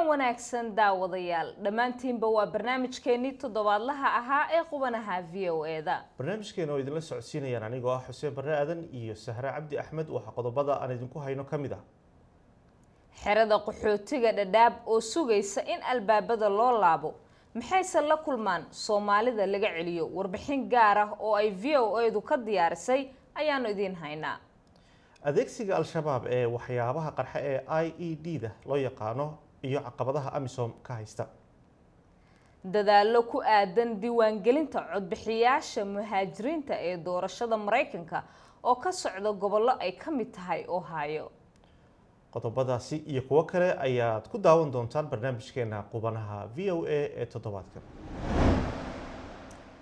Wanaagsan daawadayaal dhammaantiinba, waa barnaamijkeennii toddobaadlaha ahaa ee qubanaha VOA-da. Barnaamijkeena oo idinla socodsiinayaan anigoo ah Xuseen Barre Aadan iyo Sahre Cabdi Axmed, waxaa qodobada aan idinku hayno ka mid ah: Xerada qaxootiga Dhadhaab oo sugaysa in albaabada loo laabo, maxayse la kulmaan Soomaalida laga celiyo? Warbixin gaar ah oo ay VOA-du ka diyaarisay ayaanu idiin haynaa. Adeegsiga Al-Shabaab ee waxyaabaha qarxa ee IED da loo yaqaano iyo caqabadaha AMISOM ka haysta. Dadaallo ku aadan diiwaangelinta codbixiyaasha muhaajiriinta ee doorashada Maraykanka oo ka socda gobollo ay ka mid tahay Ohio. Qodobadaasi iyo kuwo kale ayaad ku daawan doontaan barnaamijkeena qubanaha VOA ee toddobaadkan.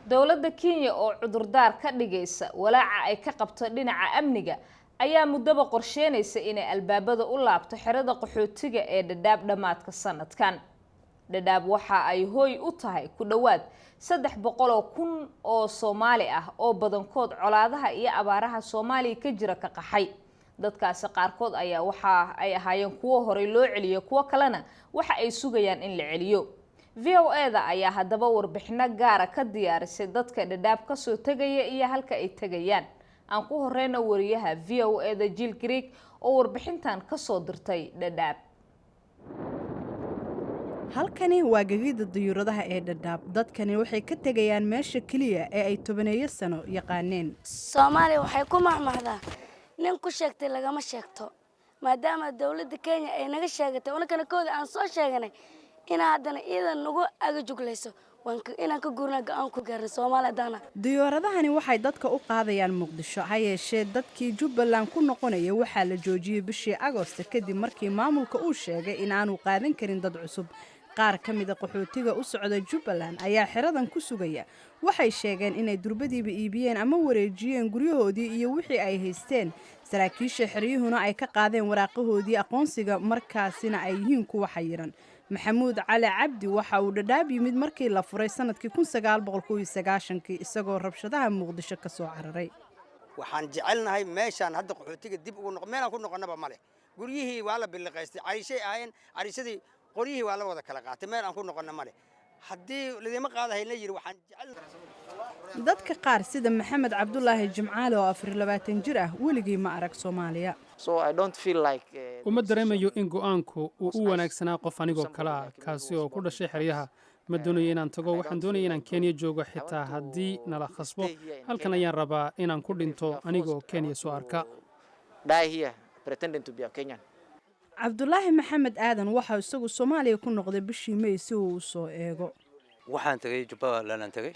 Dowladda Kenya oo cudurdaar ka dhigaysa walaaca ay ka qabto dhinaca amniga ayaa muddaba qorsheynaysa inay albaabada u laabto xerada qaxootiga ee Dhadhaab dhammaadka sanadkan. Dhadhaab waxa ay hooy u tahay ku dhowaad 300,000 oo Soomaali ah oo badankood colaadaha iyo abaaraha Soomaaliya ka jira ka qaxay. Dadkaasi qaarkood ayaa waxa ay ahaayeen kuwo horey loo celiyo, kuwo kalena waxa ay sugayaan in la celiyo. VOA-da ayaa haddaba warbixino gaara ka diyaarisay dadka Dhadhaab kasoo tegaya iyo halka ay tegayaan. Aan ku horeyna wariyaha VOA-da Jill Grigg oo warbixintan kasoo dirtay Dhadhaab. Halkani waa gegida dayuuradaha ee Dhadhaab. Dadkani waxay ka tegayaan meesha keliya ee ay tobaneeyo sano yaqaaneen. Soomaaliya waxay ku mahmahdaa, "Nin ku sheegtay lagama sheegto." Maadaama dowladda Kenya ay naga sheegatay, unakana kooda aan soo sheeganay, inaa haddana iidan nagu agajuglayso, inaan ka guurnaa go'aan ku gaarnay Soomaaliya haddaana. Diyuuradahani waxay dadka u qaadayaan Muqdisho. Ha yeeshee, dadkii Jubbaland ku noqonaya waxaa la joojiyey bishii Agoosto, kadib markii maamulka uu sheegay in aanu qaadan karin dad cusub. Qaar ka mida qaxootiga u socda Jubbaland ayaa xeradan ku sugaya. Waxay sheegeen inay durbadiiba iibiyeen ama wareejiyeen guryahoodii iyo wixii ay haysteen, saraakiisha xeryuhuna ay ka qaadeen waraaqahoodii aqoonsiga, markaasina ay yihiin kuwa xayiran. Maxamuud Cali Cabdi waxa uu Dhadhaab yimid markii la furay sanadkii kii, isagoo rabshadaha Muqdisho ka soo cararay. Waxaan jecelnahay meeshaan hadda qaxootiga dib ugu noq, meelaan ku noqonnaba ma leh. Guryihii waa la billiqaystay, cariishay ahaayeen, cariishadii qoryihii waa la wada kala qaatay. Meel aan ku noqonna ma leh haddii lidima qaadahayna yidhi. Waxaan jecel Dadka qaar, sida Maxamed Cabdulaahi Jimcaale oo 24 jir ah, weligii ma arag Soomaaliya. Uma dareemayo in go'aanku uu u wanaagsanaa qof anigoo kale ah, kaasi oo ku dhashay xeryaha. Ma doonayo inaan tago. Waxaan doonaya inaan Kenya joogo, xitaa haddii nala khasbo. Halkan ayaan rabaa inaan ku dhinto anigoo Kenya soo arka. Cabdulaahi Maxamed Aadan waxaa isagu Soomaaliya ku noqday bishii Mey si uu u soo eego. Waxaan tegey Jubbaland, aan tegey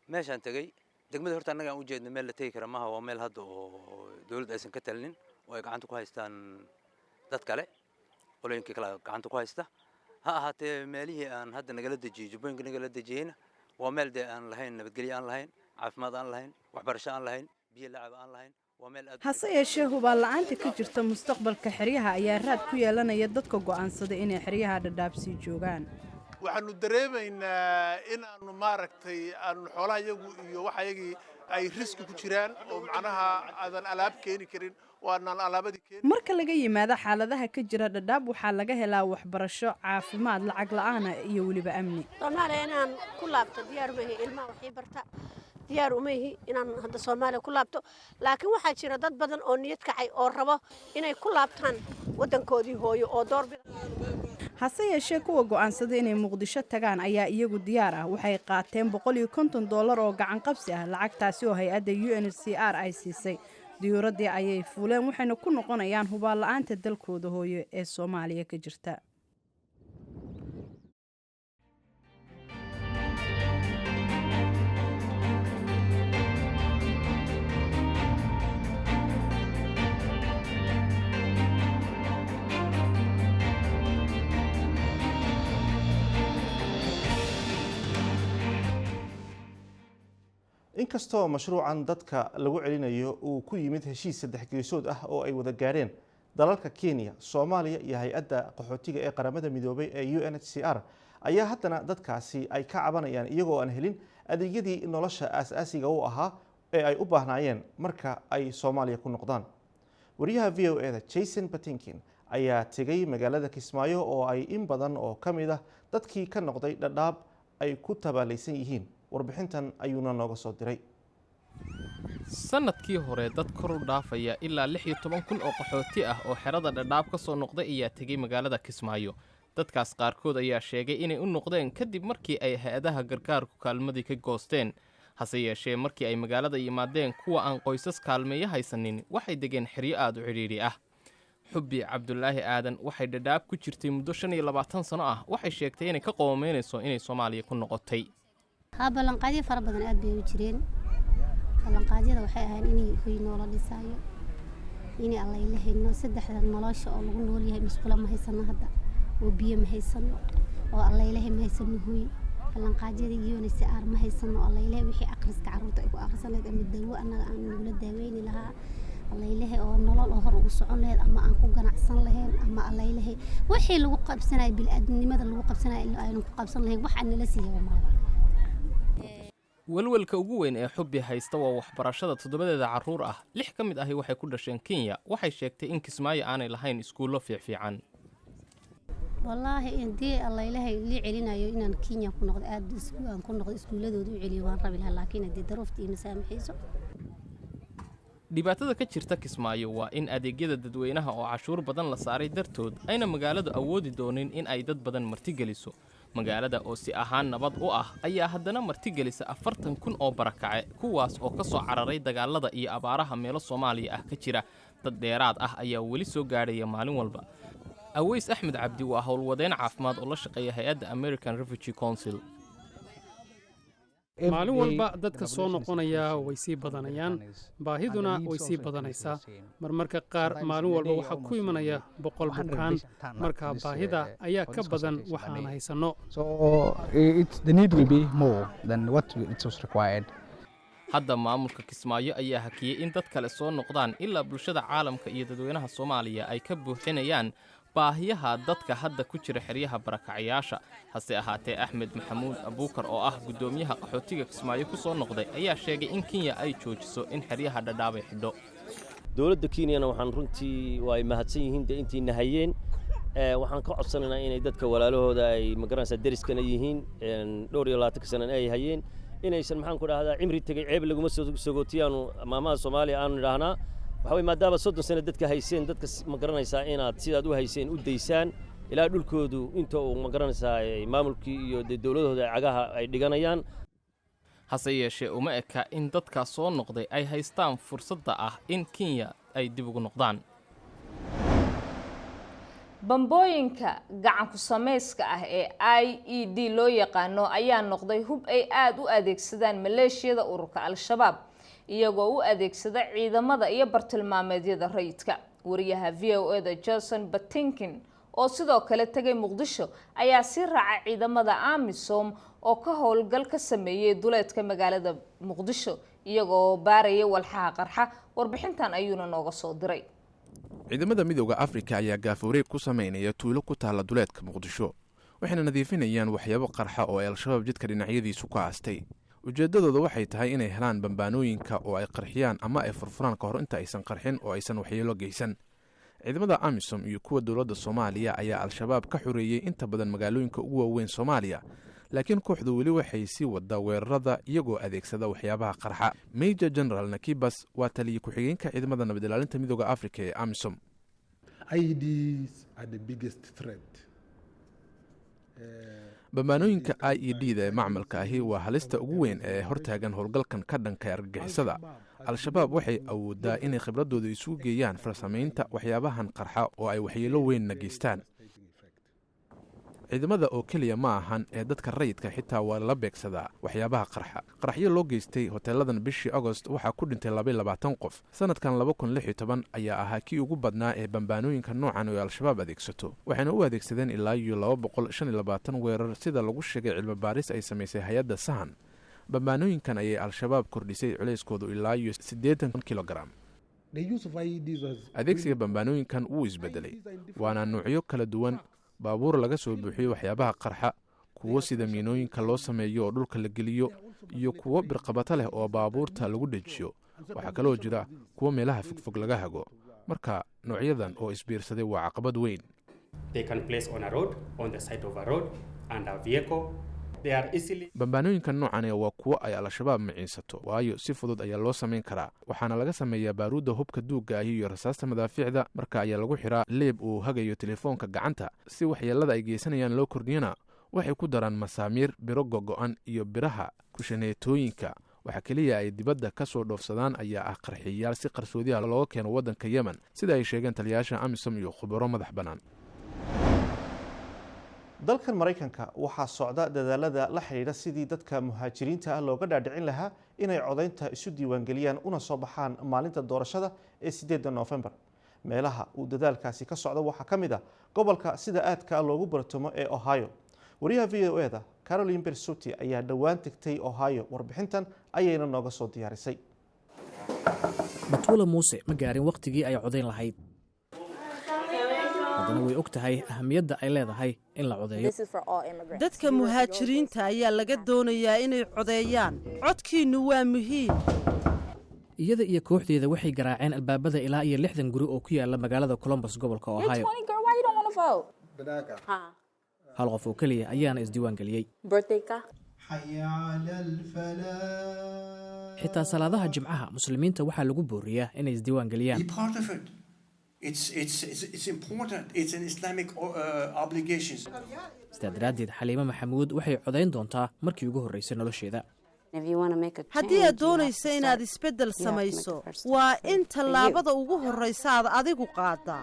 meeshaan tegey degmada. Horta annaga aan ujeedna meel la tegi kara maaha. Waa meel hadda oo dowladda aysan ka talinin oo ay gacanta ku haystaan dad kale, qolooyinkii kale gacanta ku haysta. Ha ahaatee, meelihii aan hadda nagala dejiyey, Jubbooyinka nagala dejiyeyna, waa meel dee aan lahayn nabadgelyo, aan lahayn caafimaad, aan lahayn waxbarasho, aan lahayn biyo lacab, aan lahayn. Waa meel aad Hase yeeshee, hubaal la'aanta ka jirta mustaqbalka xeryaha ayaa raad ku yeelanaya dadka go'aansaday inay xeryaha Dhadhaab sii joogaan. Waxaanu dareemaynaa inaanu, maaragtay, aanu xoolaha iyagu iyo waxa yagii ay risk ku jiraan, oo macnaha aadan alaab keeni karin oo aanan alaabadii keeni. Marka laga yimaado xaaladaha ka jira Dhadhaab, waxaa laga helaa waxbarasho, caafimaad lacag la'aana iyo weliba amni. Soomaaliya inaan ku laabto diyaar uma ihi. Ilmaha waxii barta, diyaar uma ihi inaan hadda Soomaaliya ku laabto, laakiin waxaa jira dad badan oo niyad kacay oo rabo inay ku laabtaan waddankoodii hooyo oo doorbida. Hase yeeshee, kuwa go'aansaday inay Muqdisho tagaan ayaa iyagu diyaar ah. Waxay qaateen $150 oo gacan qabsi ah, lacagtaasi oo hay-adda UNHCR ay siisay. Diyuuraddii ayay fuuleen, waxayna ku noqonayaan hubaal la'aanta dalkooda hooyo ee Soomaaliya ka jirta. Inkastoo mashruucan dadka lagu celinayo uu ku yimid heshiis saddex geesood ah oo ay wada gaadheen dalalka Kenya, Soomaaliya iyo hay-adda qaxootiga ee Qaramada Midoobay ee UNHCR, ayaa haddana dadkaasi ay ka cabanayaan iyagoo aan helin adeegyadii nolosha aasaasiga u ahaa ee ay u baahnaayeen marka ay Soomaaliya ku noqdaan. Wariyaha VOA-da Jason Patinkin ayaa tegay magaalada Kismaayo oo ay in badan oo ka mid ah dadkii ka noqday Dhadhaab ay ku tabaalaysan yihiin. Warbixintan ayuuna nooga soo diray. Sannadkii hore, dad kor u dhaafaya ilaa 16,000 oo qaxooti ah oo xerada Dhadhaab ka soo noqday ayaa tegey magaalada Kismaayo. Dadkaas qaarkood ayaa sheegay inay u noqdeen kadib markii ay hay-adaha gargaarku kaalmadii ka goosteen. Hase yeeshee, markii ay magaalada yimaadeen, kuwa aan qoysas kaalmeeyo haysanin waxay degeen xeryo aad u cidhiidhi ah. Xubbi Cabdulaahi Aadan waxay Dhadhaab ku jirtay muddo 25 sano ah. Waxay sheegtay inay ka qoomeynayso inay Soomaaliya ku noqotay. Haa, ballanqaadyo fara badan aad bay u jireen. Ballanqaadyada waxay ahayn inay hoy noola dhisaayo, inay allayla hayno saddexda nolosha oo lagu nool yahay. Musqulo ma haysano hadda, oo biyo ma haysano, oo allaylahay ma haysano hoy. Ballanqaadyada UNHCR ma haysano allaylahay wixii akhriska carruurta ay ku akhrisan lahayd ama dawo annaga aan nagula daaweyni lahaa, allaylahay oo nolol oo hor ugu socon lahayd ama aan ku ganacsan lahayn ama allaylahay wixii lagu qabsanayo bili-aadamnimada lagu qabsanayo aynu ku qabsan lahayn, wax aan nala siiyaba malaba. Welwelka ugu weyn ee Xubbi haysta waa waxbarashada toddobadeeda carruur ah. Lix ka mid ahi waxay ku dhasheen Kenya. Waxay sheegtay in Kismaayo aanay lahayn iskuullo fiicfiican. Wallaahi, hadii allaylahay lii celinayo inaan Kenya ku noqdo, aad aan ku noqdo, iskuuladooda u celiyo waan rabi lahaa, laakiin haddii daruufta iima saamaxayso. Dhibaatada ka jirta Kismaayo waa in adeegyada dadweynaha oo cashuur badan la saaray dartood ayna magaaladu awoodi doonin in ay dad badan martigeliso. Magaalada oo si ahaan nabad u ah ayaa haddana martigelisa 40,000 oo barakace, kuwaas oo ka soo cararay dagaalada iyo abaaraha meelo Soomaaliya ah ka jira. Dad dheeraad ah ayaa weli soo gaadhaya maalin walba. Aweys Axmed Cabdi waa howlwadeen caafimaad oo la shaqeeya hay-adda American Refugee Council. Maalin walba dadka soo noqonaya way sii badanayaan, baahiduna way sii badanaysaa. Marmarka qaar maalin walba waxaa ku imanaya 100 bukaan. Marka baahida ayaa ka badan waxaan haysanno. Hadda maamulka Kismaayo ayaa hakiyey in dad kale soo noqdaan ilaa bulshada caalamka iyo dadweynaha Soomaaliya ay ka buuxinayaan baahiyaha dadka hadda ku jira xeryaha barakacayaasha. Hase ahaatee, Axmed Maxamuud Abuukar oo ah guddoomiyaha qaxootiga Kismaayo ku soo noqday ayaa sheegay in Kenya ay joojiso in xeryaha Dhadhaabay xidho. Dowladda Kenyana waxaan runtii waa ay mahadsan yihiin dee intii nahayeen. Waxaan ka codsanaynaa inay dadka walaalahooda ay magaranaysaa deriskana yihiin, dhowr iyo labaatanka sanana ay hayeen, inaysan, maxaan ku dhahdaa, cimri tegey ceeb laguma sogootiyaanu maamaha Soomaaliya aanu idhaahnaa. Waxa wey, maadaama 30 sano dadka hayseen, dadka ma garanaysaa inaad sidaad u hayseen u daysaan ilaa dhulkoodu inta uu ma garanaysaa maamulkii iyo dee dowladahooda ay cagaha ay dhiganayaan. Hase yeeshee, uma eka in dadkaas soo noqday ay haystaan fursadda ah in Kenya ay dib ugu noqdaan. Bambooyinka gacanku samayska ah ee IED loo yaqaano ayaa noqday hub ay aada u adeegsadaan maleeshiyada ururka Al-Shabaab, iyagoo u adeegsada ciidamada iyo bartilmaameedyada rayidka. Wariyaha VOA-da Jason Batinkin oo sidoo kale tegay Muqdisho ayaa sii raacay ciidamada AMISOM oo ka howlgal ka sameeyey duleedka magaalada Muqdisho, iyagoo baaraya walxaha qarxa. Warbixintan ayuuna nooga soo diray. Ciidamada Midooda Afrika ayaa gaafawareeg ku samaynaya tuulo ku taalla duleedka Muqdisho, waxayna nadiifinayaan waxyaabo qarxa oo ay Al-Shabaab jidka dhinacyadiisu ku aastay. Ujeeddadooda waxay tahay inay helaan bambaanooyinka oo ay qarxiyaan ama ay furfuraan ka hor inta aysan qarxin oo aysan waxyeelo geysan. Ciidamada AMISOM iyo kuwa dowladda Soomaaliya ayaa Al-Shabaab ka xoreeyey inta badan magaalooyinka ugu waaweyn Soomaaliya, laakiin kooxdu weli waxay sii wadaa weerarada iyagoo adeegsada waxyaabaha qarxa. Major General Nakibas waa taliye ku-xigeenka ciidamada nabad ilaalinta Midooda Afrika ee AMISOM. Bambaanooyinka IED da ee macmalka ahi waa halista ugu weyn ee hortaagan howlgalkan ka dhanka argagixisada. Al-Shabaab waxay awoodaa inay khibradooda isugu geeyaan farsamaynta waxyaabahan qarxa oo ay waxyeelo weynna geystaan. Ciidamada oo keliya ma ahan ee dadka rayidka xitaa waa lala beegsadaa waxyaabaha qarxa. Qaraxyo loo geystay hoteeladan bishii Agost waxaa ku dhintay 22 qof. Sanadkan 2016 ayaa ahaa kii ugu badnaa ee bambaanooyinka noocan oo Al-Shabaab adeegsato, waxayna u adeegsadeen ilaa iyo 225 weerar, sida lagu sheegay cilmi baaris ay samaysay hay-adda Sahan. Bambaanooyinkan ayay Al-Shabaab kordhisay culayskoodu ilaa iyo 80 kilogaram. Adeegsiga bambaanooyinkan wuu isbedelay, waana nuucyo kala duwan: baabuur laga soo buuxiyo waxyaabaha qarxa, kuwo sida miinooyinka loo sameeyo oo dhulka la geliyo, iyo kuwo birqabato leh oo baabuurta lagu dhejiyo. Waxaa kaloo jira kuwo meelaha fogfog laga hago. Marka Noocyadan oo isbiirsaday waa caqabad weyn. Bambaanooyinka noocani waa kuwo ay Al-Shabaab miciinsato, waayo si fudud ayaa loo samayn karaa, waxaana laga sameeyaa baaruudda hubka duugga ahi iyo rasaasta madaafiicda. Marka ayaa lagu xiraa leeb uu hagayo telefoonka gacanta. Si waxyeelada ay geysanayaan loo kordhiyana, waxay ku daraan masaamiir, biro gogo-an iyo biraha kushaneetooyinka. Waxaa keliya ay dibadda ka soo dhoofsadaan ayaa ah qarxiyayaal si qarsoodiha looga keeno waddanka Yemen, sida ay sheegeen taliyayaasha AMISOM iyo khubaro madax bannaan. Dalkan Maraykanka waxaa socda dadaalada la xidhiidha sidii dadka muhaajiriinta ah looga dhaadhicin lahaa inay codaynta isu diiwaangeliyaan una soo baxaan maalinta doorashada ee 8-da Noofembar. Meelaha uu dadaalkaasi ka socdo waxaa ka mid ah gobolka sida aadka loogu bartamo ee Ohio. Wariyaha VOA-da Caroline Bersuti ayaa dhowaan tegtay Ohio, warbixintan ayayna nooga soo diyaarisay. Batuula Muuse ma gaarin wakhtigii ay codayn lahayd, haddana way og tahay ahamiyadda ay leedahay in la codeeyo. Dadka muhaajiriinta ayaa laga doonayaa inay codeeyaan. Codkiinnu waa muhiim. Iyada iyo kooxdeeda waxay garaaceen albaabada ilaa iyo 60 guri oo ku yaala magaalada Colombos, gobolka Ohio. Hal qof oo keliya ayaana isdiiwaan geliyey. Xitaa salaadaha Jimcaha muslimiinta waxaa lagu booriyaa inay isdiiwaan geliyaan. Sidaa daraaddeed, Xaliime Maxamuud waxay codayn doontaa markii ugu horraysay nolosheeda. Haddii aad doonayso inaad isbeddel samayso, waa in tallaabada ugu horraysa aad adigu qaaddaa.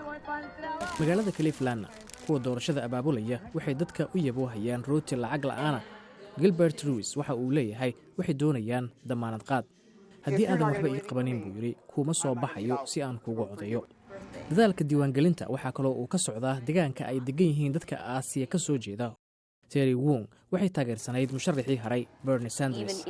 Magaalada Clevelandna, kuwa doorashada abaabulaya waxay dadka u yaboohayaan rooti lacag la'aana. Gilbert Ruis waxa uu leeyahay waxay doonayaan damaanad qaad. "Haddii aadan waxba ii qabanin," buu yidhi, "kuuma soo baxayo si aan kuugu codeeyo." Dadaalka diiwaangelinta waxaa kaloo uu ka socdaa deegaanka ay degan yihiin dadka Aasiya ka soo jeeda. Terry Wong waxay taageersanayd musharaxii haray, Bernie Sanders.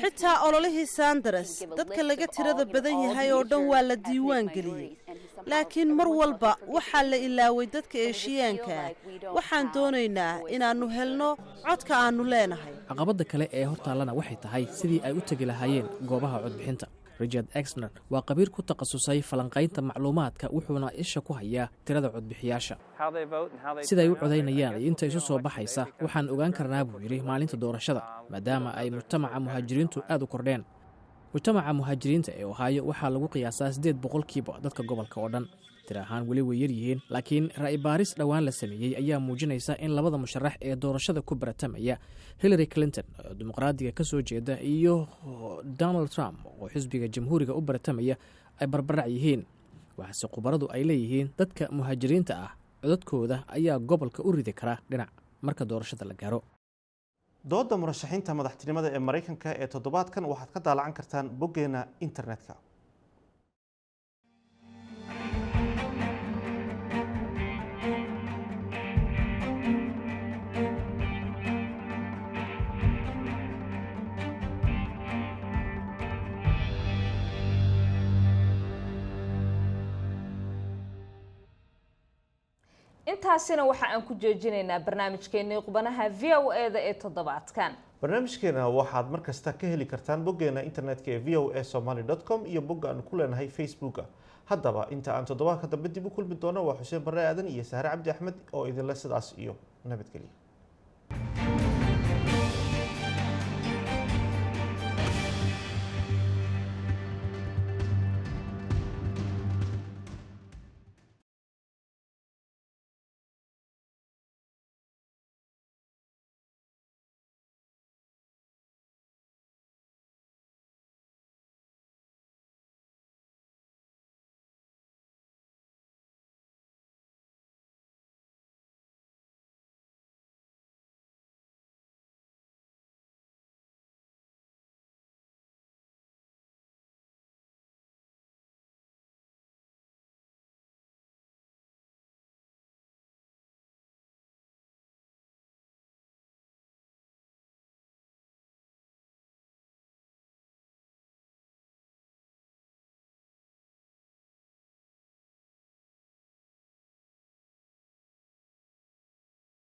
Xitaa ololihii Sanders, dadka laga tirada badan yahay oo dhan waa la diiwaan geliyey, laakiin mar walba waxaa la ilaaway dadka Eeshiyaanka ah. Waxaan doonaynaa inaannu helno codka aannu leenahay. Caqabadda kale ee hortaallana waxay tahay sidii ay u tegi lahaayeen goobaha codbixinta. Richard Exner waa qabiir ku takhasusay falanqaynta macluumaadka, wuxuuna isha ku hayaa tirada codbixiyaasha. "Siday u codaynayaan iyo inta isu soo baxaysa waxaan ogaan karnaa," buu yidhi, "maalinta doorashada, maadaama ay mujtamaca muhaajiriintu aad u kordheen." Mujtamaca muhaajiriinta ee Ohaayo waxaa lagu qiyaasaa 8% dadka gobolka oo dhan. Tir ahaan weli way yaryihiin, laakiin ra'ibaaris dhowaan la sameeyey ayaa muujinaysa in labada musharax ee doorashada ku baratamaya, Hillary Clinton oo Dimuqraadiga ka soo jeeda iyo Donald Trump oo xisbiga Jamhuuriga u baratamaya, ay barbarac yihiin. Waxaase khubaradu ay leeyihiin dadka muhaajiriinta ah codadkooda ayaa gobolka u ridi kara dhinac marka doorashada la gaaro. Dooda murashaxiinta madaxtinimada ee Maraykanka ee toddobaadkan waxaad ka daalacan kartaan boggeena internetka. Intaasina waxa aan ku joojinaynaa barnaamijkeenii qubanaha VOA-da ee toddobaadkan. Barnaamijkeena waxaad mar kasta ka heli kartaan boggeena internetka ee voasomaly.com iyo bogga aan ku leenahay Facebooka. Haddaba, inta aan toddobaadka dambe dib u kulmi doono, waa Xuseen Barre Aadan iyo Sahre Cabdi Axmed oo idinle sidaas iyo nabadgelyo.